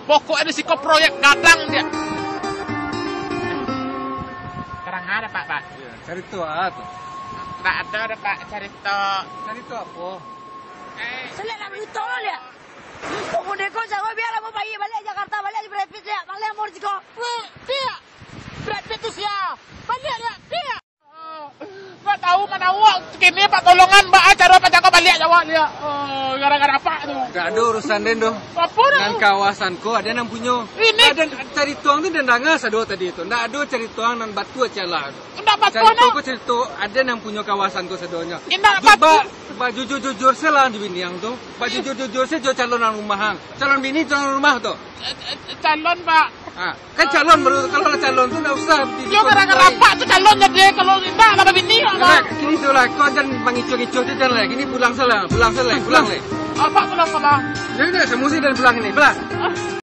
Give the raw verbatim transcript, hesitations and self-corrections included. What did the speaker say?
Pokoknyo di siko proyek gadang dia. Karang ada, Pak, Pak? Iyo, carito a tu? Ndak ado doh, Pak, carito. Carito apo? Eh. Saliak nak baduto lo, liak. Pemuda ko, sawa bialah mau pai baliak Jakarta, baliak di Brad Pitt, liak. Baliak mau di siko. Weh, Pitt! Brad Pitt tu sia? Baliak, liak, Pitt! Ndak tahu mano awak kini, Pak, tolongan, baa caro Pak Jaka baliak jo awak, liak. Oh, gara-gara apak tu. Ndak ado urusan den doh. Apo dah? Nan kawasan ko ado nan punyo. Ini. Ado carito ang tu den danga sado tadi tu. Ndak ado carito ang nan batua cialah tu. Ndak batua. Carito ko carito ado nan punyo kawasan ko sadonyo. Indak batua. Ba, bajujur-jujur se lah jo bini ang tu. Bajujur-jujur se jo calon ang rumah ang. Calon bini, calon rumah tu. Eh, eh, calon, Pak. Ah, kan calon baru, kalau lah calon tu ndak usah di-, Yo, gara-gara apak tu calon jadi, kalau indak lah babini, Pak. Nah, kini tu lah, kau jan mangicuah-icuah tu, jan lah. Kini pulang salah, pulang salah, pulang lah. Apak pulang salah. Jadi dah, samusi dan pulang ini, pulang. Ah.